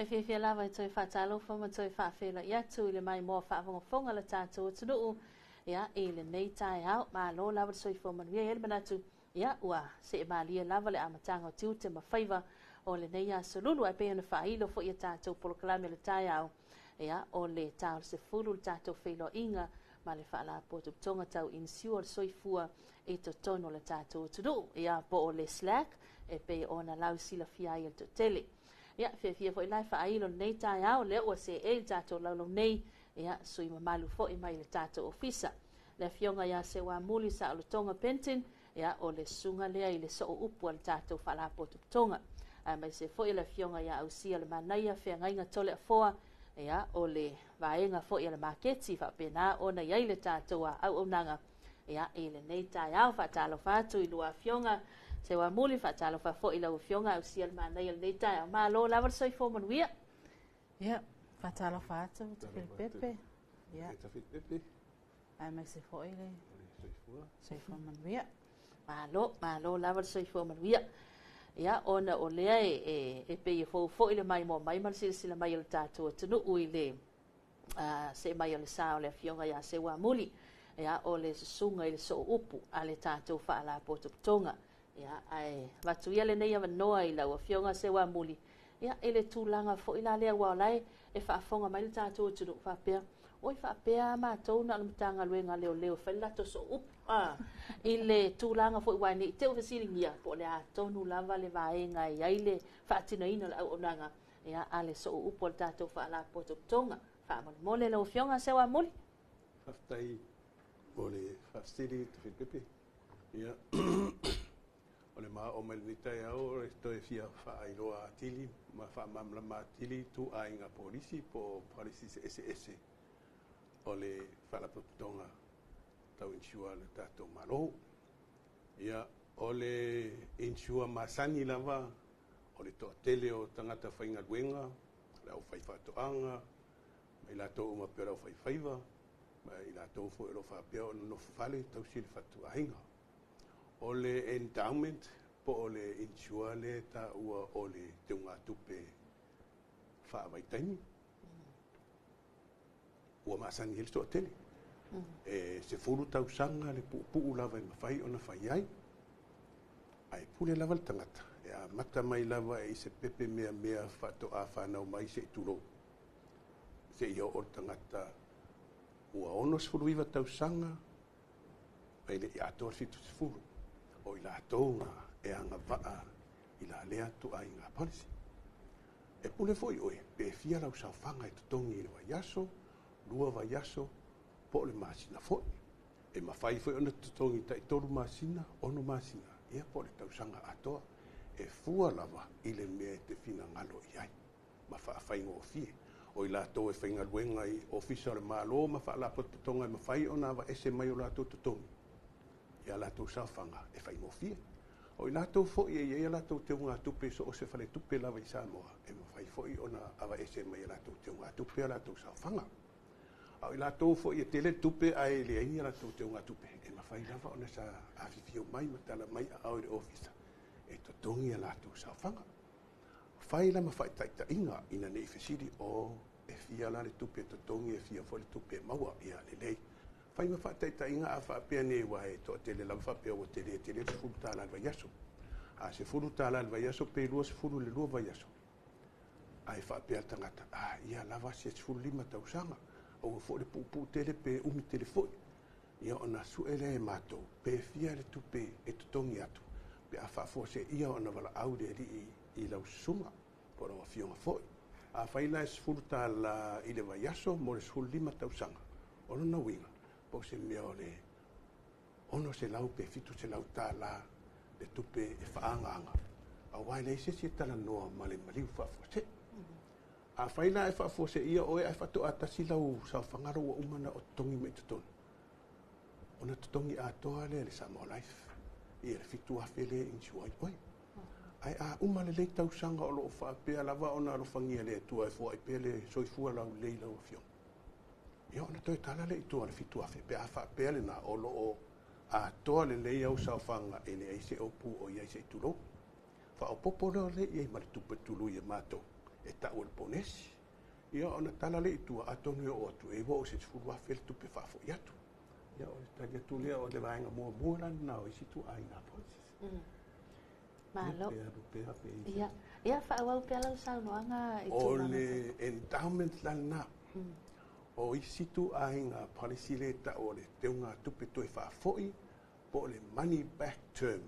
E fiafia lava e toe faatalofa ma toe faafeiloai atu i le maimoa faafogafoga a le tatou atunuu, ia, i lenei taeao. Malo lava le soifua manuia. E i ai le manatu, ia, ua see malie lava le amataga o tiute ma faiva o lenei aso Lulu, ae pei ona faailo foi a tatou polokalame o le taeao, ia, o le ta o le 10 le tatou feiloaiga ma le Faalapotopotoga Tau Inisiua o le Soifua i totonu o le tatou atunuu, ia, po o le SLAC e pei ona lausilafia ai e le toatele. Ia, fiafia foi la e faailo lenei taeao, lea ua seei le tatou laulau nei, ia, sui mamalu foi mai le tatou ofisa, le afioga ia Seuamuli Saolotoga Penton, ia, o le susuga lea i le soo upu a le tatou Faalapotopotoga, aemaise foi le afioga ia Ausia Le Manaia Feagaiga Toleafoa, ia, o le vaega foi a le maketi faapena ona i ai le tatou auaunaga, ia, i lenei taeao. Faatalofa atu i lua afioga Seuamuli, faatalofa foi i lau afioga Ausia Le Manaia i lenei taeao. Malo lava le soifua manuia. Ia, faatalofa atu Tafilipepe. Ia, aemaise foi le soifua manuia. Malo, malo lava le soifua manuia. Ia, ona o lea e pei e fou foi le maimoa mai ma le silasila mai o le tatou atunuu i le see mai o le sa o le afioga ia Seuamuli, ia, o le susuga i le soo upu a le tatou Faalapotopotoga. Ia, ae avatu ia lenei avanoa i lau afioga Seuamuli, ia, i le tulaga foi la lea, ua o la e faafofoga mai le tatou atunuu faapea, oi, faapea matou na o le Matagaluega Leoleo e fai le latou soo upu, i le tulaga foi ua nei te fesiligia po o le atonu lava le vaega e i ai le faatinoina o le auaunaga, ia, a le soo upu o le tatou Faalapotopotoga. Faamolemole lau afioga Seuamuli. Faafetai mo le faafesili, Tafilipepe. Ia, o le maoo mai lenei taeao o le toe fia faailoa atili ma faamalamalama atili ituaiga polisi po o policies eseese o le Faalapotopotoga Tau Insure a le tatou Malo. Ia, o le insure masani lava o le toatele o tagata faigaluega, le aufaifaatoaga ma i latou uma pei o le aufaifaiva ma i latou foi o lo o faapea ona nofo fale tausi le fatuaiga. O le endowment po o le insure lea e taua o le teugatupe faavaitaimi ua masani ai le toatele. E 10 tausaga le puupuu lava e mafai ona fai ai, ae pule lava le tagata e amata mai lava i se pepe meamea faatoa fanau mai se i tulou, seia oo le tagata ua 69 tausaga ae le i atoa le 70, o i latou na e agavaa i la lea ituaiga policy. E pule foi oe pe fia lau saofaga e totogi i le vaiaso, 2 vaiaso, po o le masina foi. E mafai foi ona totogi tai 3 masina, 6 masina, ia po o le tausaga atoa. E fua lava i le mea e te finagalo i ai ma faafaigofie. O i latou e faigaluega i ofisa o le Malo ma faalapotopotoga e mafai ona avaese mai o latou totogi ia latou saofaga e faigofie. O i latou foi e i ai a latou teugatupe i so o se faletupe lava i Samoa, e mafai foi ona avaese mai e latou teugatupe a latou saofaga. A o i latou foi e tele tupe ae leai ni a latou teugatupe, e mafai lava ona sa afifio mai ma tala mai aao i le ofisa e totogi a latou saofaga. Fai la ma faataitaiga ina ne i fesili o e fia la le tupe e totogi, e fia foi le tupe e maua. Ia lelei. Fai ma faataitaiga a faapea nei ua e toatele lava faapea ua tele tele le $10 le vaiaso. A $10 le vaiaso pe 20 le 2 vaiaso. Ae faapea le tagata, a ia lava se 15 tausaga, aua foi le puupuu tele pe umi tele foi. Ia ona sue lea e matou, pe fia le tupe e totogi atu, pe a faafuaseia ona valaau le alii i lau susuga, po o lau afioga foi. A fai la e $10 i le vaiaso mo le 15 tausaga, o lona uiga, po o se mea o le 600 pe $700 le tupe e faaagaaga, aua e leai se isi e talanoa ma le maliu faafuasei. A fai la e faafuaseia oe ae faatoa tasi lau saofaga lou ua uma ona totogi mai i totonu, ona totogi atoa lea e le Samoa Life ia le $7,000 lea e insure ai oe. Ae a uma lelei tausaga o lo o faapea lava ona alofagia le Atua e foai pea le soifua laulelei i lau afioga, ia ona toe tala lea i tua o le $7,000 pe a faapea lena o lo o atoa lelei au saofaga e leai se upu o i ai se i tulou. Faaopoopo loa lea i ai ma le tupe tului e matou E ta'u e le ponesi. Ia ona tala lea i tua, atonu e oo atu e ua o se 10,000 le tupe faafo'i atu. Ia o le tali atu lea o le vaega muamua la lena o isi ituaiga policies. Malo. Pe alu pea pe i. Ia, ia faaauau pea lau saunoaga i O tulaga. le endowment la lena. O isi ituaiga policy le ta'u o le teugatupe toe faafo'i po o le money back term.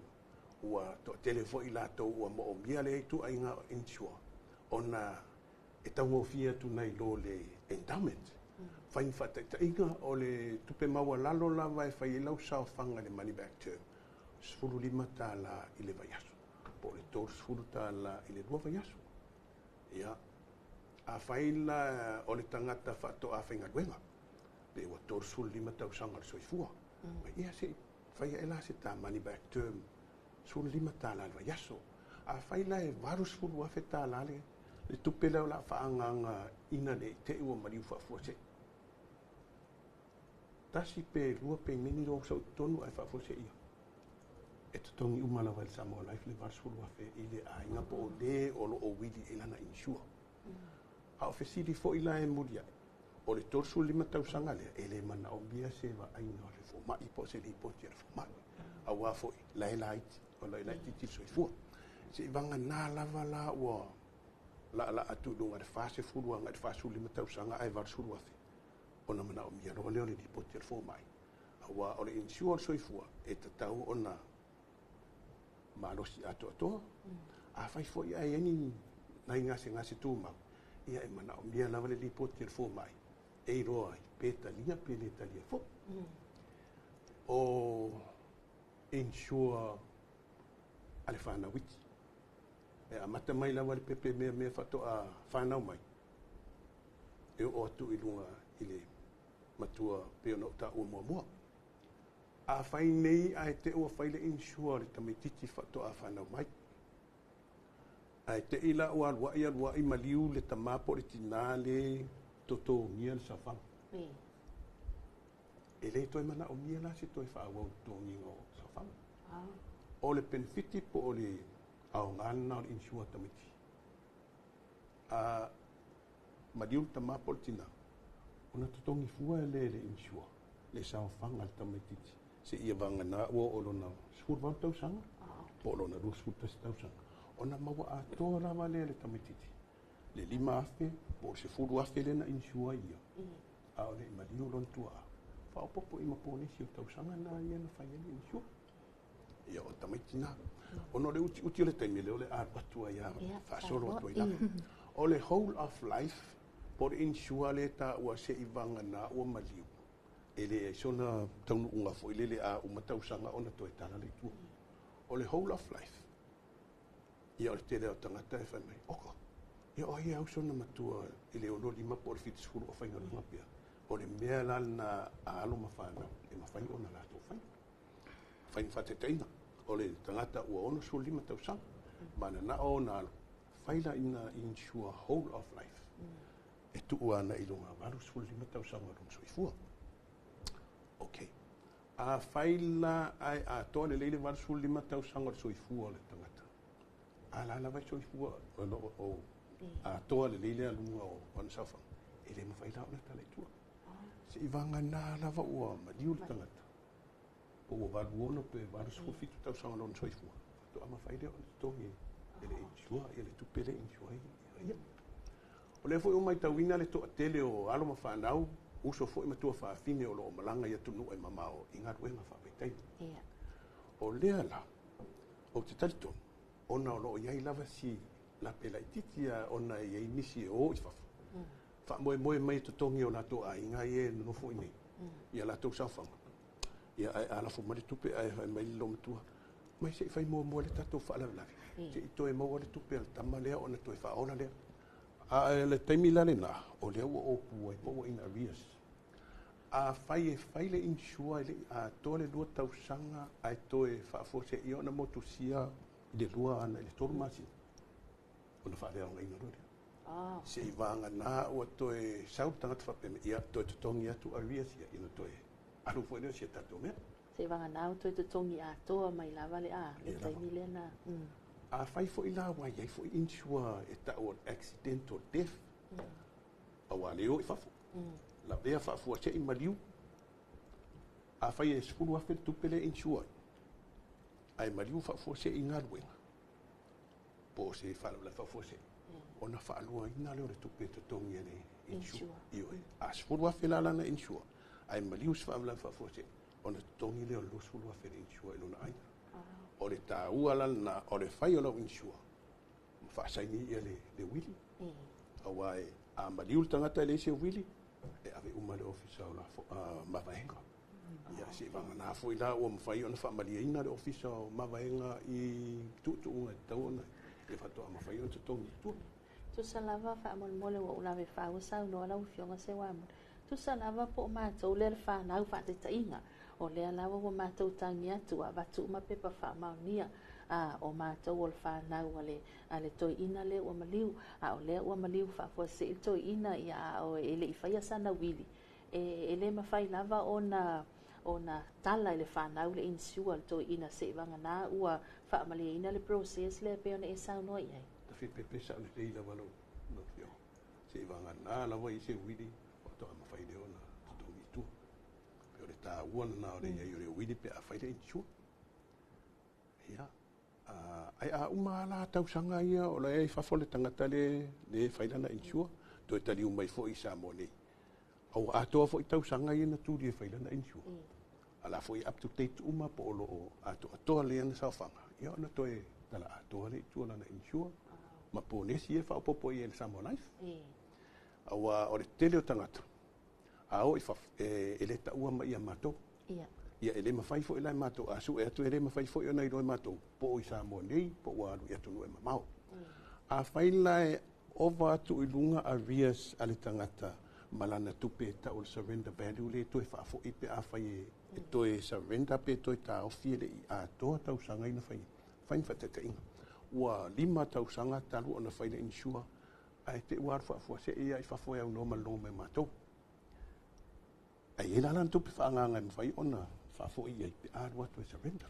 Ua toatele foi latou ua moomia lea ituaiga insure ona e taugofie atu nai lo le endowment. Fai ma faataitaiga o le tupe maualalo lava e fai ai lau saofaga i le money back term, $15 i le vaiaso, po o le $30 i le 2 vaiaso. Ia, afai la o le tagata faatoa faigaluega, pe ua 35 tausaga o le soifua, ma ia se i fai ae la se ta money back term $15 i le vaiaso. Afai la e $80,000 le tupe lea o le a faaagaaga ina ne i te i ua maliu faafuasei. 1 pe 2 pemeni lou sau i totonu ae faafuasei ia. E totogi uma lava e le Samoa Life le $80,000 i le aiga po o le o lo o wili i lana insure. A o fesili foi la e mulia'i, o le 35 tausaga lea, e le manaomia se vaaiga o le fomai po o se lipoti a le fomai. Auā foi, la e laiti, o la e laitiiti le soifua. Se'i vagana lava la ua laalaa atu i luga i le 40 agai i le 45 tausaga ae $80,000 ona manaomia loa lea o le lipoti a le fomai. Auā o le insure o le soifua e tatau ona malosi atoatoa. Afai foi ae i ai ni nai gasegase tumau, ia e manaomia lava le lipoti a le fomai e iloa ai pe talia pe le talia foi. O insure a le fanau iti. E amata mai lava le pepe meamea faatoa fanau mai, e oo atu i luga i le matua pei ona ou taua muamua. Afai nei ae te i ua fai le insure a le tamaitiiti faatoa fanau mai, ae te i la ua aluai aluai maliu le tamā po o le tinā le totogia le saofaga. E le toe manaomia la se toe faaauau totogiga o saofaga. O le penefiti po o le aoga lena o le insure a tamaiti. A maliu le tamā po o le tinā, ona totogi fua e le insure le saofaga a le tamaitiiti seia vagana ua oo i lona 18 tausaga po o lona 21 tausaga. Ona maua atoa lava lea e le tamaitiiti le 5,000 po o le 10,000 lea na insure ai ia, a o le i maliu lona tuaa. Faaopoopo i ma ponesi o tausaga na ia na fai ai le insure. Ia o tamaiti na. Ona o le utiuti o le taimi lea o le alu atu ai lava faasolo atu ai lava. O le whole of life po o le insure lea e taua se'i vagana ua maliu. E leai sona taunuuga foi lele a uma tausaga ona toe tala lea i tua. O le whole of life, ia o le tele o tagata e fai mai, oka, ia o ai e au sona matua i le 65 po o le 70 o faigaluega pea. O le mea la lena a alo ma fanau e mafai ona latou faia. Fai ma faataitaiga, o le tagata ua 65 tausaga, mananao ona alo, fai la ina insure whole of life. E tuu ana i luga 85 tausaga o lona soifua. Okay. Afai la ae atoa lelei le 85 tausaga o le soifua o le tagata, a la lava e soifua o lo o atoa lelei le aluga o ana saofaga, e le mafai la ona tala i tua. Se'i vagana lava ua maliu le tagata, po ua 86 pe 87 tausaga o lona soifua, faatoa mafai lea ona totogi e le insure ia le tupe lea e insure ai ia. O lea foi ua matauina le toatele o alo ma fanau, uso foi ma tuafafine o lo o malaga i atunuu e mamao i galuega faavaitaimi. O lea la, ou te talitonu, ona o lo o i ai lava si lape laitiiti a ona e i ai nisi e o i fafo, faamoemoe mai e totogi e o latou aiga ia e nonofo i inei ia latou saofaga. Ia ae a lafo mai le tupe ae fai mai le loomatua, mai se i fai muamua le tatou faalavelave, se i toe maua le tupe a le tama lea ona toe faaola lea. A le taimi la lena, o lea ua opu ai po ua in arrears. Afai e fai le insure e le i atoa le 2 tausaga ae toe faafuaseia ona motusia i le 2 agai i le 3 masina, ona faaleaogaina loa lea. Se'i vagana ua toe sau le tagata faapea mai, ia toe totogi atu arrears ia, ina toe alu foi lea o si a tatou mea. Se'i vagana ua toe totogi atoa mai lava le taimi lea na. Afai foʻi la ua iai foʻi insure e taʻu o le accidental death, auā lē o i fafo, lavea faafuaseʻi maliu. Afai e 10,000 le tupe lea e insure ai, ae maliu faafuaseʻi i galuega po o se faalavelave faafuasei, ona faaluaina lea o le tupe e totogi e le insure. Ioe, a 10,000 la lana insure ae maliu se faalavelave faafuasei, ona totogi lea o le 20,000 e le insure i lona aiga. O le taua la lena o le fai o lau insure ma faasaini ia le uili, auā e a maliu le tagata e leai se uili, e ave uma le ofisa o la mavaega. Ia seʻi vagana foi la ua mafai ona faamalieina le ofisa o mavaega i tuutuuga e tatau ona e faatoa mafai ona totogi i tua. Tusa lava faamolemole ua ou lave faaua saunoa lau Afioga Seuamuli. Tusa lava po o matou lea le fanau faataitaiga, o lea lava ua matou tagi atu ua avatu uma pepa faamaonia, a o matou o le fanau a le a le toeaina lea ua maliu, a o lea ua maliu faafuasei le toeaina, ia a o e le i faia sana uili, e le mafai lava ona tala i le fanau le insure le toeaina seivagana ua faamalieina le process lea pei ona e saunoa i ai. Tafepepe sao lelei lava lau afioga, seivagana lava i se uili faatoa mafai lea ona totogi i tua. Pei o le taua lena o le iai o le uili pe afai le insure. Ia, ae a uma lava la tausaga ia o la e i fafo le tagata le e fai lana insure, toe taliu mai foi i Samoa nei, a ua atoa foi tausaga ia na tuli e fai lana insure, a la foi e up to date uma po o lo o atoatoa lelei ana saofaga, ia ona toe tala atoa lea i tua o lana insure ma ponesi ia e faaopoopo i ai e le Samoa Life. Auā o le tele o tagata a o i fafo e le taua mai ia matou. Ia e le mafai foi la e matou, a sue atu e le mafai foi ona iloa e matou po o i Samoa nei po ua alu i atunuu e mamao. Afai la e ova atu i luga arrears a le tagata ma lana tupe e tau o le surrender value lea e toe faafoʻi pe afai e toe surrender pe toe taofi e le i atoa tausaga ia na fai ai. Fai ma faataitaiga, ua 5 tausaga talu ona fai le insure ae te i ua alu faafuasei lava i fafo e aunoa ma le logo mai o matou. Ae i ai la lana tupe faaagaaga e mafai ona faafoi i ai pe a alu atu e surrender.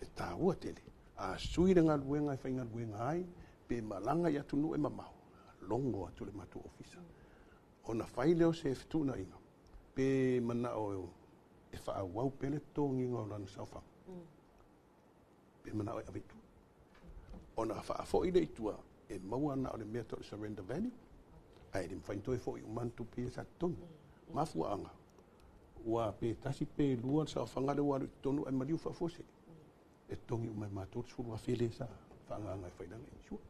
E taua tele, a sui le galuega e faigaluega ai pe malaga i atunuu e mamao, logo atu le matou ofisa. Ona fai lea o se fetuunaiga pe manao e faaauau pea le totogiina o lana saofaga, pe manao e ave i tua. Ona faafoi lea i tua, e maua na o le mea e tau o le surrender value, ae le mafai ona toe foi uma ana tupe ia sa totogi. Mafuaaga, ua pe tasi pe lua le saofaga lea ua alu i totonu ae maliu faafuasei, e totogi uma e matou le 10,000 lea sa faaagaaga e fai lana insure.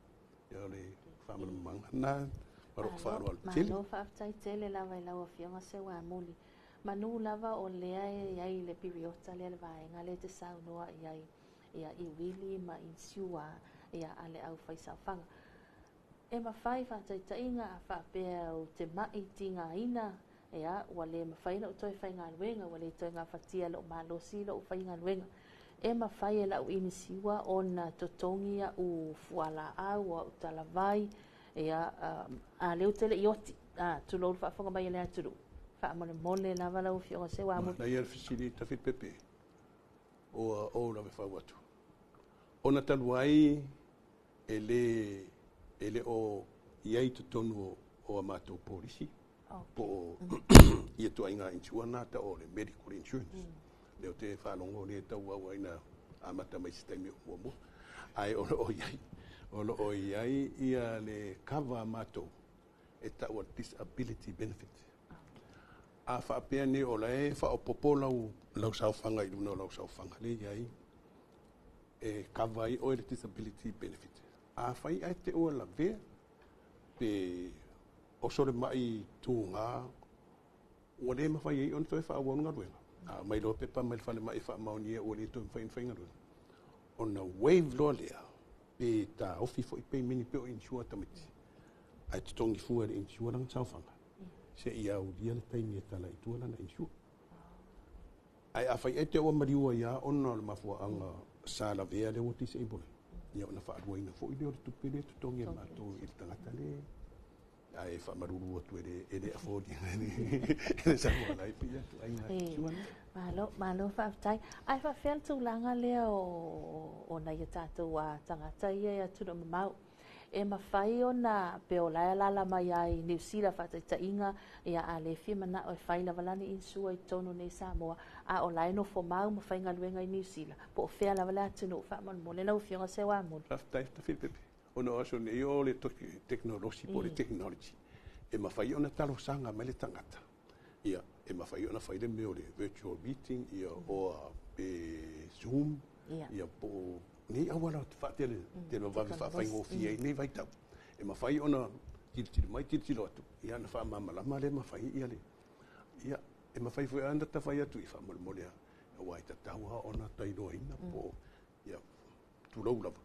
Ia o le faamalamalamaga lena ma lou faaaloalo tele. Malo faafetai tele lava i lau Afioga Seuamuli. Manu lava o lea e i ai le piriota lea le vaega lea e te saunoa i ai, ia, i uili ma insure ia a le aufaisaofaga. E mafai faataitaiga a faapea ou te maʻi tigaina, ia, ua le mafai ona ou toe faigaluega, ua le toe gafatia e lou malosi lou faigaluega, e mafai e lau inisiua ona totogi aʻu fualaau o aʻu talavai, ia, a lea ou te le i oti, a, tulou le faafofoga mai a le atunuu, faamolemole lava lau Afioga Seuamuli. Manaia le fesili Tafilipepe ua ou lavefau atu. Ona talu ai e le e le o i ai i totonu o a matou polisi po o ia ituaiga insure na tau o le medical insurance. Lea ou te faalogo lea e tauau ai na amata mai se taimi o muamua. Ae o lo o i ai, o lo o i ai ia le cover a matou e tau o le disability benefit. A faapea nei o la e faaopoopo lau saofaga i luna o lau saofaga lea e i ai, e cover ai oe le disability benefit. Afai ae te ua lavea pe oso le mai tuga ua le mafai ai ona toe faaauau le galuega, a aumai loa pepa mai le falemai e faamaonia ua le toe mafai ona faigaluega, ona waive loa lea pe taofi foi pemeni pe o insure a tamaiti, ae totogi fua e le insure lana saofaga seia aulia le taimi e tala i tua lana insure. Ae afai ae te ua maliu ai lava ona o le mafuaaga sa lavea lea ua disable ai, ia ona faaluaina foi lea o le tupe lea e totogi e matou i le tagata lea. Ae faamalulu atu e le e le afford ina le Samoa Life ia ituaiga insurance. Malo, malo faafetai. Ae faafefea le tulaga lea o nai o tatou tagata ia e atunuu mamao? E mafai ona pe o la e alaala mai lava i Niu Sila faataitaiga, ia a le fia manao e fai lava lana insure i totonu nei i Samoa, a o la e nofo mau ma faigaluega i Niu Sila, po o fea lava le atunuu faamolemole lau Afioga Seuamuli. Faafetai Tafilipepe. Ona o aso nei o le tekonolosi po o le technology e mafai ona talosaga mai le tagata. Ia, e mafai ona fai le mea o le virtual meeting, ia, o pe Zoom, ia, po o nei auala faatele televavave faafaigofie ai nei vaitau. E mafai ona tilotilo mai, tilotilo atu, ia ona faamalamalama lea ma fai ia le... Ia, e mafai foi lava ona ta fai atu i faamolemole lava, aua e tatau lava ona ta iloaina po o, ia, tulou lava.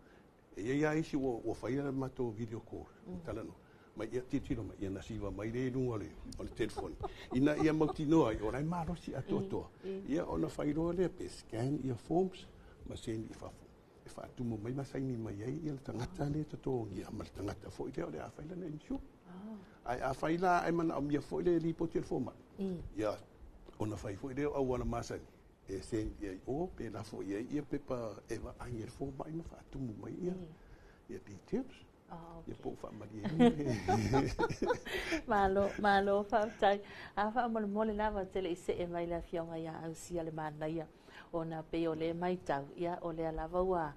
E i ai lava isi ua fai a matou video call, ua talanoa mai, ia tilotilo mai, ia ona siva mai lea i luga o le telefoni, ina ia mautinoa ai o la e malosi atoatoa, ia ona fai loa lea pe scan ia forms ma send i fafo, e faatumu mai ma saini mai ai ia le tagata lea e totogia ma le tagata foi lea o le a fai lana insure. Ae afai la ae manaomia foi le lipoti a le fomai, ia ona fai foi lea o auala masani e send i ai o pe lafo i ai ia pepa e vaai e le fomai ma faatumu mai ia ia details. Ia po o faamalieina. Malo, malo faafetai. A faamolemole lava te le i see mai le Afioga ia Ausia le manaia ona pei o lea matau, ia o lea lava ua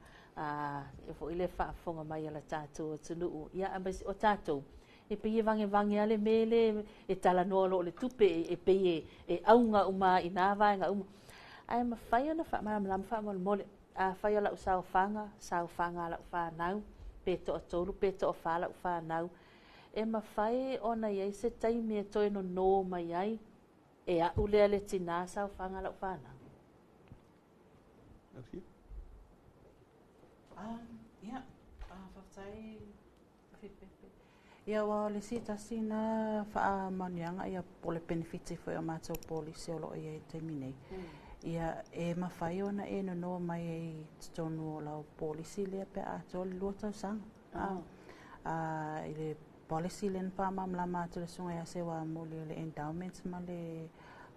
e foi le faafofoga mai a le tatou atunuu, ia aemaise o tatou e pei e vagevage lava le mea lea e talanoa loa o le tupe e pei e auga uma i nā vaega uma. Ae mafai ona faamalamalama faamolemole, afai o lau saofaga, saofaga a lau fanau, pe toatolu pe toafa lau fanau, e mafai ona i ai se taimi e toe nono mai ai e a'u lea le tinā saofaga a lau fanau? Ia, faafetai Filipepe. Ia, aua o le isi tasi na faamanuiaga ia po o le penefiti foi o matou polisi o lo o i ai i le taimi nei. Ia, e mafai ona e nono mai ai i totonu o lau polisi lea pe a atoa le 2 tausaga. I le policy lea na faamalamalama atu e le Susuga ia Seuamuli o le endowment ma le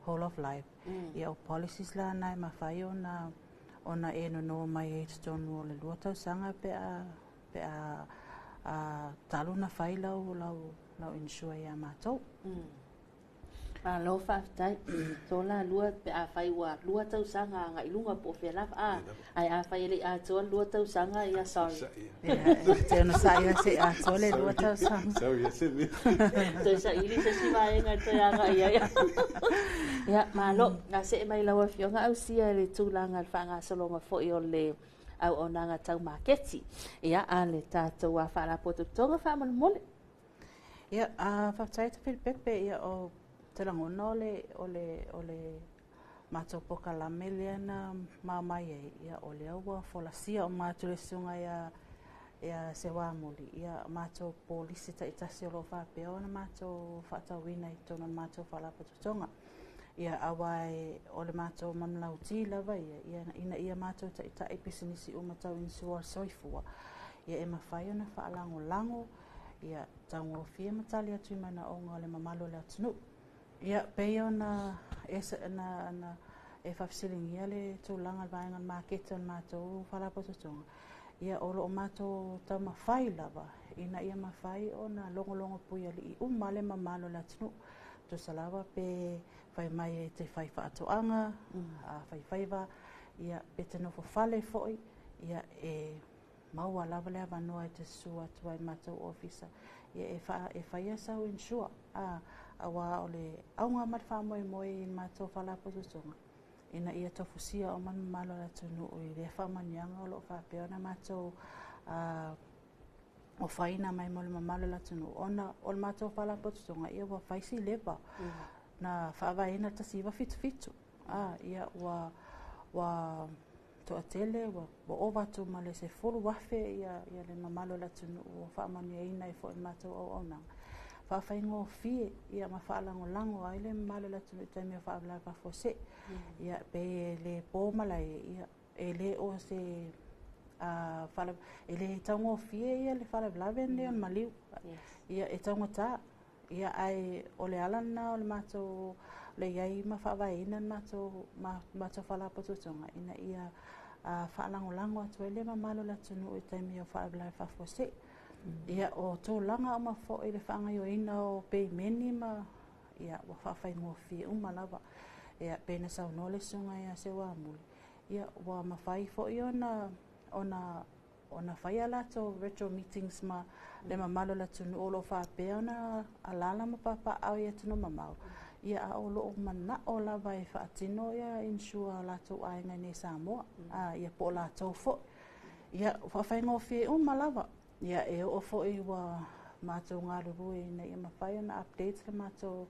whole of life. Ia, o policies la na e mafai ona e nono mai ai i totonu o le 2 tausaga pe a pe a talu ona fai lau lau lau insure ia matou. Malo faafetai. To la lua pe afai ua 2 tausaga agai i luga po o fea lava, a ae afai e le i atoa le 2 tausaga, ia sorry. Ia, te onosai lava se i atoa le 2 tausaga. Sorry se mea. Toe saili se isi vaega e toe agai i ai. Ia, malo. A see mai lau Afioga Ausia i le tulaga i le faagasologa foi o le auaunaga tau maketi, ia, a le tatou Faalapotopotoga faamolemole. Ia, faafetai atu Filipepe, ia o te lagona o le o le o le matou polokalame lea na maumai ai, ia o lea ua folasia uma atu e le Susuga ia Seuamuli ia matou polisi taitasi o lo o faapea ona matou faatauina i totonu o le matou Faalapotopotoga. Ia, aua o le matou manulauti lava ia, ia ina ia matou taitai pisinisi uma tau inisuale soifua, ia e mafai ona faalagolago, ia taugofie ma tali atu i manaoga o le mamalu o le atunuu. Ia, pei ona e, na, na, e faafesiligia le tulaga o le vaega o le maketi o le matou faalapotopotoga, ia o lo o matou taumafai lava ina ia mafai ona logologo puialii uma le mamalu o le atunuu. Tusa lava pe fai mai e te fai faatoaga, faifaiva, ia pe te nofo fale foi, ia e maua lava le avanoa e te susu atu ai i le matou ofisa, ia e, fa, e faia sau insure. Aua o le auga ma le faamoemoe i le matou faalapotopotoga, ina ia tofusia uma le mamalu o le atunuu i lea faamanuiaga o lo o faapea ona matou ofaina mai mo le mamalu o le atunuu, ona o le matou faalapotopotoga, ia ua fai si leva na faavaeina i le 1977, ia ua ua toatele, ua ova atu ma le 10,000 ia, ia le mamalu o le atunuu ua faamanuiaina ai foi i le matou auaunaga. Faafaigofie ia ma faalagolago ai le mamalu o le atunuu i taimi o faalavelave faafuasei. Ia pe e le po malae, ia e le o se e le taugofie ia le faalavelave lenei o le maliu. Ia e taugata. Ia ae o le ala lena o le matou le i ai ma faavaeina le matou faalapotopotoga ina ia faalagolago atu ai le mamalu o le atunuu i taimi o faalavelave faafuasei. Ia o tulaga uma foi i le faagaoioiga o peimeni ma ia ua faafaigofie uma lava. Ia pei ona saunoa le susuga ia Seuamuli, ia ua mafai foi ona fai a latou virtual meetings ma le mamalu o le atunuu o lo o faapea ona alaala ma papaaao i atunuu mamao. Ia a o lo o manao lava e faatino ia insure a latou aiga i inei i Samoa, ia po o latou foi. Ia ua faafaigofie uma lava. Ia e oo foi ua matou galulue ina ia mafai ona update le matou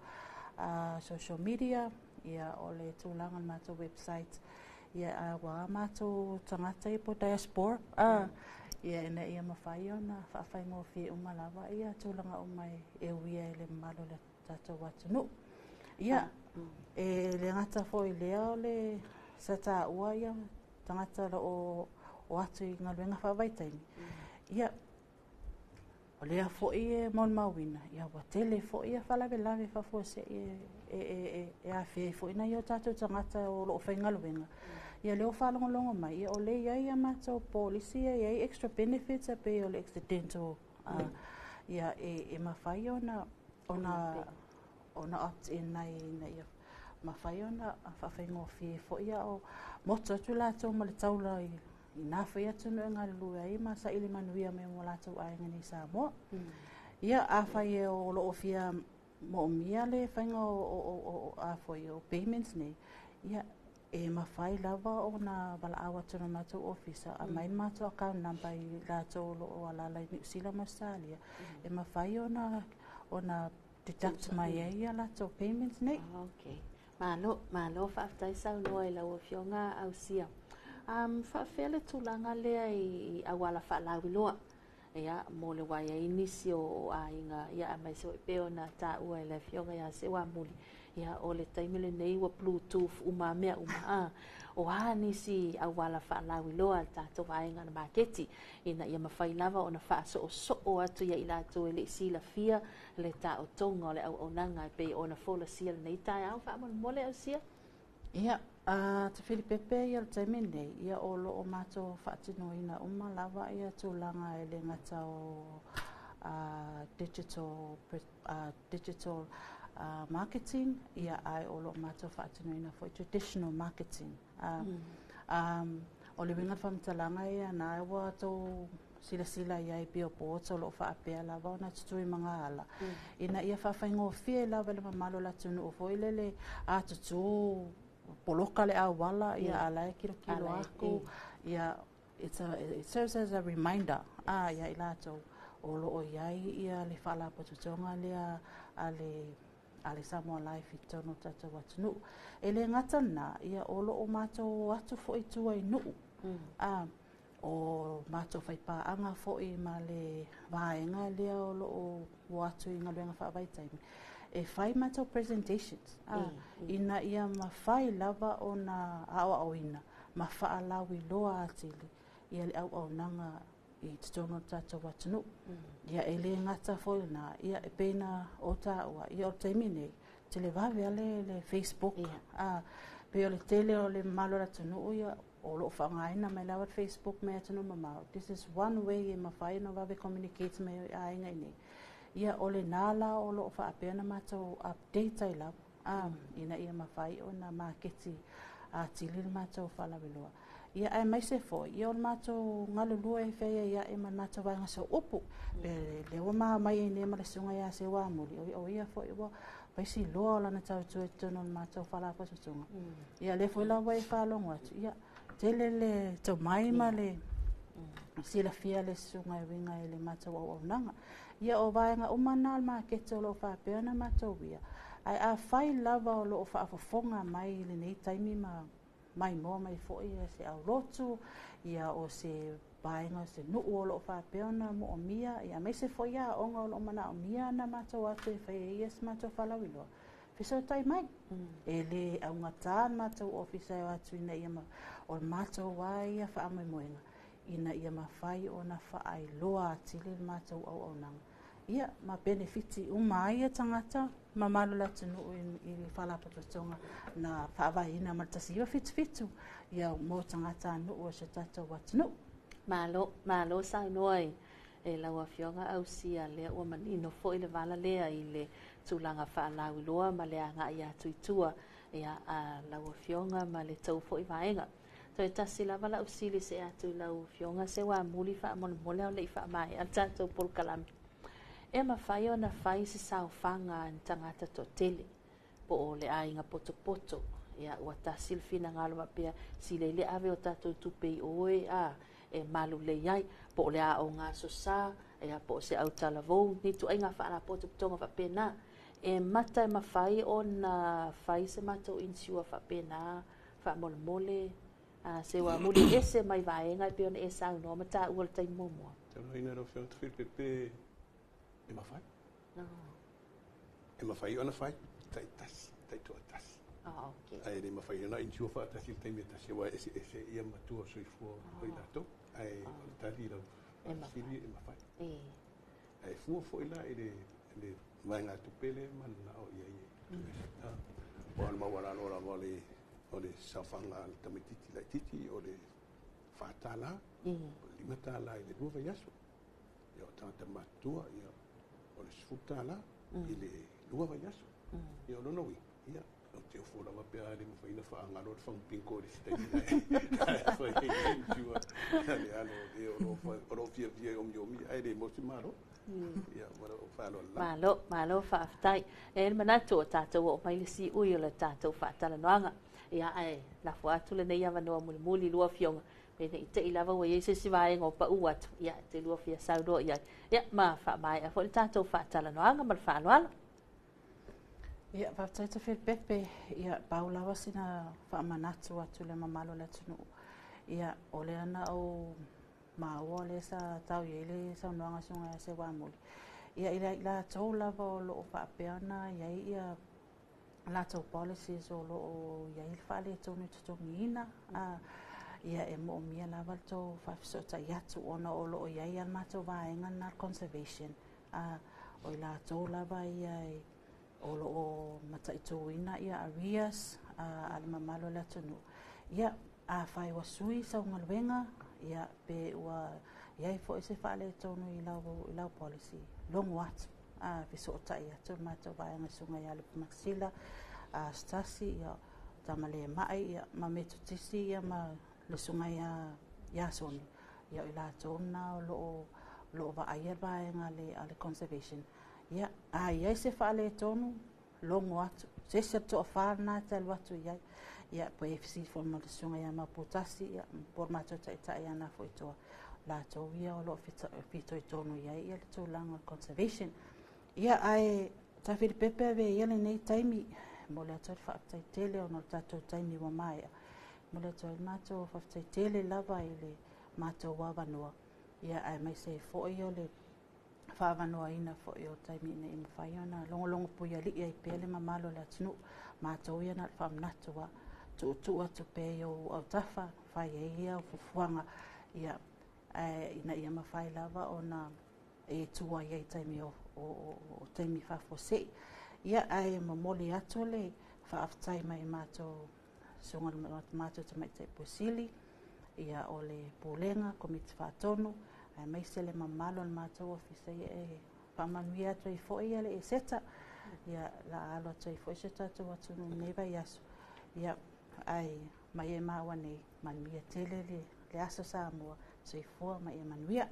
social media, ia o le tulaga o le matou website, ia ua matou tagata ia po o diaspora, ia ina ia mafai ona faafaigofie uma lava ia tulaga uma e uia i le mamalu o le tatou atunuu. Ia, e le gata foi i lea o le sa taua ia tagata o lo o o atu i galuega faavaitaimi. Ia, o lea foi e molimauina, ia ua tele foi ia faalavelave faafuasei e afea ai foi nai o tatou tagata o lo o faigaluega. Ia lea ua faalogologo mai, ia o lea e i ai a matou polisi e i ai extra benefits e pei o le accidental, ia e mafai ona opt in ai ina ia mafai ona faafaigofie foi a o motu atu latou ma le taula i na foi atunuu e galulue ai ma saili manuia mai mo latou aiga nei i Samoa. Ia, afai o lo o fia moomia le faiga o payments nei, ia e mafai lava ona valaau atu i le matou ofisa, aumai le matou account number i latou o lo o alaala i Niu Sila ma Ausetalia, e mafai ona deduct mai ai ia latou payments nei. Okay. Malo, malo faafetai saunoa i lau Afioga Ausia. Faafefea le tulaga lea i auala faalauiloa? Ia, mo le ua i ai nisi o aiga, ia aemaise foi pei ona taua e le Afioga ia Seuamuli, ia o le taimi lenei ua Bluetooth uma mea uma. O a nisi auala faalauiloa a le tatou vaega na maketi ina ia mafai lava ona faasoosoo atu ia i latou e le i silafia le taotoga o le auaunaga e pei ona folasia lenei taeao faamolemole Ausia? Ia, Te Filipepe, ia le taimi nei, ia o lo o matou faatinoina uma lava ia tulaga e le gata o digital marketing, ia ae o lo o matou faatinoina foi traditional marketing. O le uiga o le faamatalaga ia na ua tou silasila i ai billboards o lo o faapea lava ona tutui magaala ina ia faafaigofie lava le mamalu o le atunuu foi lele a tutū poloka le auala, ia ala e kilokilo aku, ia it serves as a reminder ia i latou o lo o i ai ia le faalapotopotoga lea a le Samoa Life i totonu o tatou atunuu. E le gata lena, ia o lo o matou atu foi i tua i nuu. O matou faipaaga foi ma le vaega lea o lo o o atu i galuega faavaitaimi, e fai matou presentations ina ia mafai lava ona aoaoina ma faalauiloa atili ia le auaunaga i totonu o le tatou atunuu. Ia e le gata foi lena, ia e pei na o taua, ia o le taimi nei, televave lava le Facebook. Pei o le tele o le mamalu o le atunuu ia o lo o faaaogaina mai lava le Facebook mai atunuu mamao. This is one way e mafai ona vave communicate mai ai aiga i nei. Ia o lena la o lo o faapea ona matou update ai lava, ina ia mafai ona maketi atili le matou faalauiloa. Ia aemaise foi, ia o le matou galulue e feaiaia'i ma le matou vaega sooupu. Pe lea ua maumai ai nei ma le susuga ia Seuamuli, o ia foi ua faisi loa o lana tautua i totonu o le matou faalapotopotoga. Ia lea foi la ua e faalogo atu, ia tele le tomai ma le silafia le susuga e uiga i le matou auaunaga. Ia o vaega uma na o le maketi o lo o faapea ona matou ia. Ae afai lava o lo o faafofoga mai i lenei taimi ma maimoa mai foi ia se aulotu, ia o se vaega o se nuu o lo o faapea ona moomia, ia aemaise foi aoga o lo o manaomia na matou atu e fai ai ia se matou faalauiloa, fesootai mai. E le augatā le matou ofisa e o atu ina ia o le matou lava ia faamoemoega ina ia mafai ona faailoa atili le matou auaunaga. Ia, ma penefiti uma ai ia tagata mamalu o le atunuu i le Faalapotopotoga na faavaeina ma le 1977, ia mo tagatanuu o si o tatou atunuu. Malo, malo saunoa e lau Afioga Ausia, lea ua manino foi le vala lea i le tulaga faalauiloa ma le agai atu i tua, ia, a lau Afioga ma le tou foi vaega. Toe tasi lava lau fesili se atu i lau Afioga Seuamuli faamolemole, a o le i faamaea le tatou polokalame. E mafai ona fai se saofaga a ni tagata toatele po o le aiga potopoto, ia, ua tasi le finagalo faapea, silei le ave o tatou tupe i oe a e malulei ai, po o le aoga aso sa, ia, po o se autalavou, ni ituaiga faalapotopotoga faapena. E mata e mafai ona fai se matou insure faapena faamolemole, a Seuamuli, ese mai vaega e pei ona e saunoa ma taua le taimi muamua? Saunoaina lau Afioga Tofipepe, e mafai. No. E mafai ona fai, taitasi, taitoatasi. Ah, okay. Ae le mafai ona insure faatasi i le taimi e tasi, aua e eseese ia matua o soifua o i latou. Ae o le tali i lau E mafai. faafesili, e mafai. E. Ae fua foi la i le vaegatupe lea e mananao i ai e tuuese. O le maualalo lava o le saofaga a le tamaitiiti laitiiti o le $4, o le $5 i le 2 vaiaso. Ia, o tagata matutua, ia, o le $10 i le 2 vaiaso. Ia, o lona uiga, ia, ou te ofo lava pe a le mafai ona faagalo le fagu bingo i le isi taimi ae fai ai insure le alo o le o lo o fiafia e omiomi ae le maua se malo. Ia, ma lou faaaloalo lava. Malo, malo faafetai. E le manatu o tatou oo mai le siui o le tatou faatalanoaga. Ia, ae lafo atu lenei avanoa mulimuli i lua afioga, pe ne i te i lava ua i ai se isi vaega o pau atu, ia, e te lua fia saunoa i ai. Ia, ma faamaea foi le tatou faatalanoaga ma le faaaloalo. Ia, faafetai Tofilepepe. Ia, pau lava sina faamanatu atu i le mamalu o le atunuu. Ia, o lea na ou maua lea sa tau i ai le saunoaga susuga ia Seuamuli. Ia, i latou lava o loo faapea ona i ai ia latou policies o loo i ai le faaletonu i totogiina, ia, e moomia lava le tou faafesootai atu, ona o loo i ai le matou vaega lena conservation, o i latou lava ia o loo mataituina ia arrears a le mamalu o le atunuu. Ia, afai ua sui sau galuega, ia, pe ua i ai foi se faaletonu i lau policy, logo atu, fesootai atu le matou vaega, susuga ia Lupemakasila, Stasi, ia, Tamalemai, ia, ma Metotisi, ia, ma le susuga ia Soni. Ia, o i latou na o loo vaaia le vaega a le conservation. Ia, a i ai se faaletonu, logo atu se isi o le toafa lena e te alu atu i ai. Ia, pe fesili foi ma le susuga ia Mauputasi, ia, po o le matou taitai ia Nafoitoa, latou ia o loo fitoitonu i ai ia le tulaga o le conservation. Ia, ae Tafilipepe, ave ia lenei taimi mo le atu ai le faafetai tele, ona o le tatou taimi ua maea, mo le atu ai le matou faafetai tele lava i le matou avanoa, ia, aemaise ai foi o le faavanoaina foi o taimi ina ia mafai ona logologo puialii ai pea le mamalu o le atunuu. Matou ia na o le faamanatu a tuutuu atu pea i ou autafa fai ai ia fuafuaga, ia, ae ina ia mafai lava ona e tua i ai taimi o taimi faafuasei. Ia, ae momoli atu le faafetai mai matou susuga matou tamaitai Pule Sili, ia, o le pulega, komiti faatonu, aemaise le mamalu o le matou ofisa. Ia, e faamanuia atu ai foi ia le Eseta, ia la alo atu ai foi si o tatou atunuu i lenei vaiaso. Ia, ae mai e maua nei, manuia tele le aso Samoa, soifua ma ia manuia.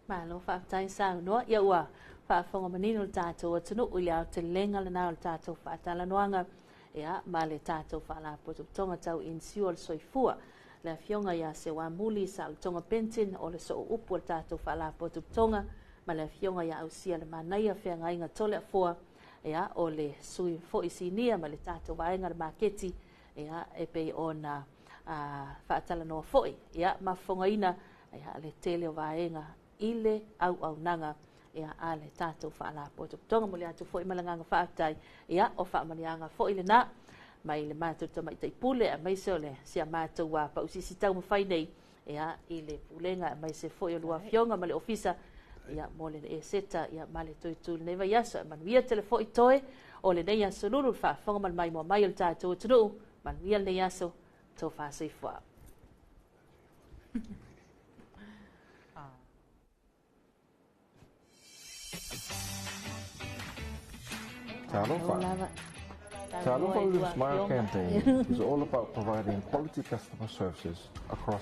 Malo faafetai saunoa. Ia, ua faafofoga manino le tatou atunuu i le aotelega lena o le tatou faatalanoaga, ia, ma le tatou faalapotopotoga tau insure le soifua. Le afioga ia Seuamuli Saolotoga Benton o le soo upu o le tatou faalapotopotoga, ma le afioga ia Ausia Le Manaia Feagaiga Toleafoa, ia, o le sui foi sinia ma le tatou vaega le maketi, ia, e pei ona faatalanoa foi, ia, ma fofogaina, ia, le tele o vaega i le auaunaga, ia, a le tatou faalapotopotoga. Mo le atu foi ma le agaga faafetai, ia, o faamanuiaga foi lena mai le matou tamaitai pule, aemaise o le sia matou pausisi taumafai nei, ia, i le pulega, aemaise foi o lua afioga ma le ofisa. Ia mo le eseta ia ma le toe tu lenei vaiaso. E manuia tele fo'i toe o lenei aso lulu le faafofoga ma le maimoa mai o le tatou atunuu. Manuia lenei aso, tofa soifua. Talofa. Talofa Live Smile campaign is all about providing quality customer services across